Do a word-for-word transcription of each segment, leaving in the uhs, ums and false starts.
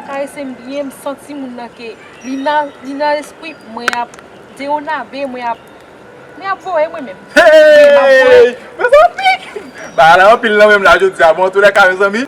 Karese m byen, m santi moun nan ke li nan, li nan lespri, mwen ap deyonabe, mwen ap, mwen ap voye mwen menm. Mwen ap voye. Hey! Mezanmi! Bagay la anpil nan menm la jodi a. Bon, antoulèka, mezanmi.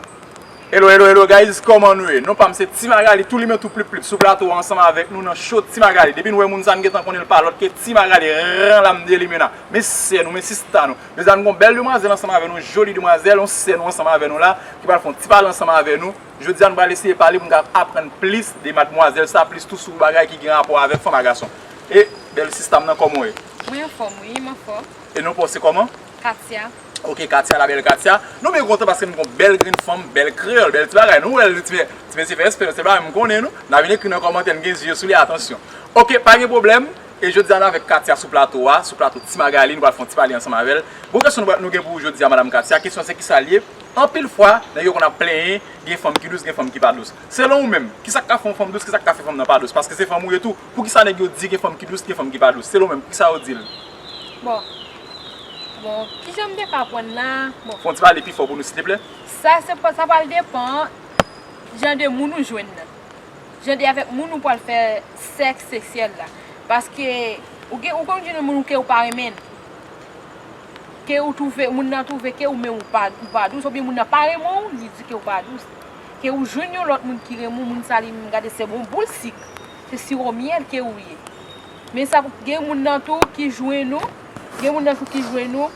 Hello, hello, hello, guys, kòman nou ye? Non pa m se Ti Magali, tou limen, tou plip plip, sou plato a ansanm avèk nou nan show Ti Magali. Depi n wè moun sa, n gentan konnen l pa lòt ke Ti Magali, ran lam de limena. Men sè nou, men sista nou. Mezanmi, n gon bèl demwazèl ansanm avè nou, joli demwazèl, yon sè nou ansanm avè nou la, ki pral fè yon ti pale ansanm avè nou. Jodi a, nou pral eseye pale pou n ka aprann plis de madmwazèl sa, plis tou sou bagay ki gen rapò avèk fanm a gason. E, bèl sista m nan, kòman w ye? Mwen anfòm, wi, m anfòm. E non pa w se kòman? Katia. Ok, Katia, la belle Katia. Nou byen kontan paske nou gon bèl grenn fanm, bèl kreyòl, bèl ti bagay. Nou wè l, ti, ti mesye fè espè, se pa m konnen nou. N a vin ekri nan kòmantè, n gen zye sou li, atansyon. Ok, pa gen pwoblèm. E jodi a, n avèk Katia sou plato a, sou plato Ti Magali, nou pral fè yon ti pale ansanm avè l. Bon, kesyon nou, nou gen pou ou jodi a, madanm Katia, kesyon se kisa l ye? Anpil fwa, nèg yo konn ap plenyen, gen fanm ki dous, gen fanm ki pa dous. Selon ou menm, kisa k ka fè yon fanm dous, kisa k ka fè fanm nan pa dous? Paske se fanm ou ye tou. Poukisa nèg yo di gen fanm ki dous, gen fanm ki pa dous? Selon ou menm, poukisa yo di l? Bon. Bon, kijan m te ka pran la? Bon. Fè yon ti pale pi fò pou nou, silteplè. Sa, se pa, sa pral depann jan de moun ou jwenn nan. Jan de avèk moun ou pral fè sèks seksyèl la. Paske ou gen, ou konn jwenn moun ke ou pa renmen. Ke ou twouve, moun nan twouve ke ou menm ou pa, ou pa dous, oubyen moun nan pa renmen w, li di ke ou pa dous. Ke ou jwenn yon lòt moun ki renmen w, moun sa li menm gade se bon boul sik, se siwo myèl ke ou ye. Men sa, gen moun nan tou ki jwenn ou, gen moun nan tou ki jwenn ou,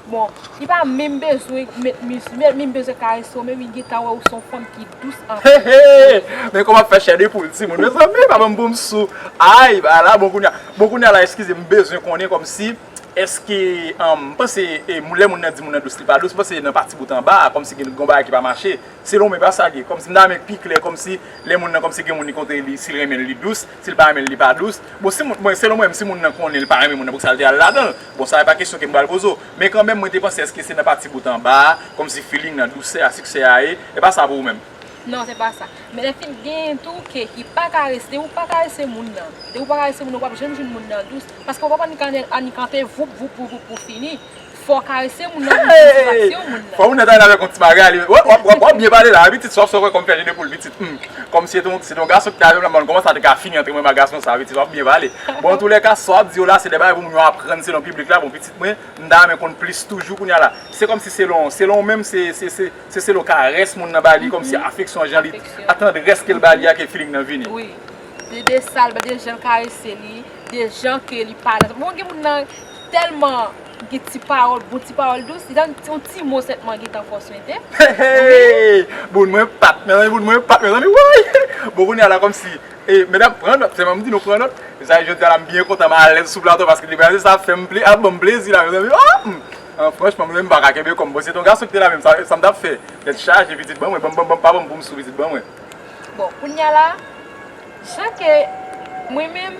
bon, li pa menm bezwen met mis, men li bezwen karese w, men li gentan wè ou se yon fanm ki dous anpil. Hey, hey! Men kòman ap fè chè de poul, timoun? Mezanmi, pa ban m pou m sou. Ay, ba la, bon, kounye a, bon, kounye a la, eskize, m bezwen konnen kòmsi, èske, um, m panse, e, moun, lè moun nan di moun nan dous, li pa dous, m panse nan pati bout anba a, kòmsi gen yon bagay ki pa mache. Selon mwen, pa sa l ye. Kòmsi m ta renmen pi klè, kòmsi lè moun nan, kòmsi gen moun li kontre li, si l renmen l, li dous, si l pa renmen l, li pa dous. Bon, si moun, mwen, selon mwen, si moun nan konnen l pa renmen moun nan, poukisa l te al ladan l? Bon, sa e pa kesyon ke m pral poze w. Men kanmenm, mwen te panse, èske se nan pati bout anba a, kòmsi feeling nan, dousè a, siksè a ye, e pa sa pou ou menm? Non, se pa sa. Men lè fin gen tou ke ki pa karese, depi w pa karese moun nan, depi w pa karese moun nan, w p ap janm jwenn moun nan dous. Paske w p ap annik, annik kanpe voup, voup, voup, voup pou fini. Fò w karese moun nan pou satisfaksyon moun nan. Fò moun nan ta vin avèk yon ti bagay, li, w ap, w ap, w ap, w ap byen pale la, pitit, sa w fè kòm fè jene poul, pitit. Hmm. Kòmsi se te yon, se te yon gason ki te avè m la, mwen kòmanse te ka fini antre mwen ak gason sa, pitit, w ap byen pale. Bon, antoulèka, sa w ap di yo la, se de bagay pou moun yo aprann selon piblik la, bon, pitit mwen, m ta renmen konn plis toujou kounye a la. Se kòmsi selon, selon ou menm, se, se, se, se selon karès moun nan ba li, kòmsi afeksyon, jan li, tandrès ke l ba li a, ke feeling nan vini. Wi. De, de sa l, de jan l karese li, de jan ke li pale. Bon, gen moun nan tèlman gen ti pawòl, bon ti pawòl dous, li ta yon ti mo sèlman gentan fè w swete. Hey, hey! Boul mwen pat, mezanmi, boul mwen pat, mezanmi, woy! Bon, kounye a la, kòmsi, e, medam, pran nòt, sèlman m di nou pran nòt. Sa, jodi a la, m byen kontan, m alèz sou plato, paske depi se sa fè m ple, ap ban m plezi la, mezanmi. Oh! Hmm. An, franchman, mwen menm m pa ka kenbe kò m. Bon, se te yon gason ki te la menm, sa, sa m t ap fè? Tèt chaje, pitit, ban mwen, ban m, ban m, ban m, pa ban m pou m sou, pitit, ban mwen. Bon, kounye a la, jan ke mwen menm,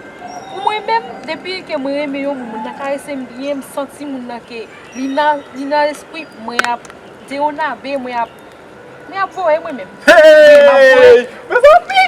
pou mwen menm, depi ke mwen renmen yon moun, moun nan karese m byen, m santi moun nan ke li nan, li nan lespri, mwen ap deyonabe, mwen ap, mwen ap voye mwen menm. Hey! Mezanmi!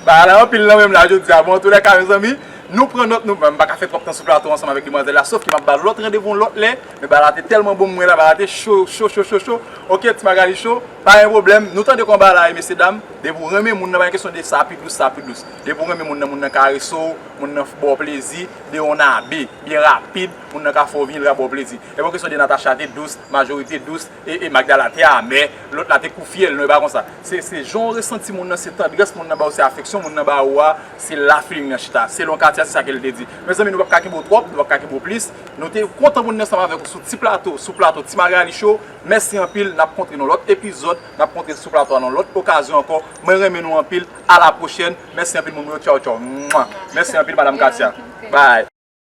Bagay la anpil nan menm la jodi a. Bon, antoulèka, mezanmi, nou pran nòt, nou, m pa ka fè twòp tan sou plato ansanm avèk demwazèl la, sof ke m ap ba lòt randevou yon lòt lè, men bagay la te tèlman bon, mwen la, bagay la te cho, cho, cho, cho, cho. Ok, Ti Magali Show, pa gen pwoblèm. Nou tande kòman bagay la ye, mesye dam. Depi w renmen moun nan, pa gen kesyon de sa pi dous, sa pi dous. Depi w renmen moun nan, moun nan karese w, moun nan ba w plezi, deyonabe, byen rapid, moun nan ka fè w vini, l ka ba w plezi. E pa kesyon de Natacha te dous, Majorite dous, e, e Magdala te amè, lòt la te kou fyèl, non, e pa konsa. Se, se jan w resanti moun nan, se tandrès moun nan ba w, se afeksyon moun nan ba ou a, se la feeling nan chita. Selon Katia, se sa ke l te di. Mezanmi, nou p ap ka kenbe w twòp, nou p ap ka kenbe w plis. Nou te kontan pou n ansanm avèk ou sou ti plato, sou plato Ti Magali Show. Mèsi anpil, n ap kontre nan lòt epizòd, n ap kontre sou plato a nan lòt okazyon ankò. Mwen renmen nou anpil, a la pwochèn. Mèsi anpil moun mwen yo, tchaw tchaw. Mwa. Mèsi anpil madanm Katia. Bye.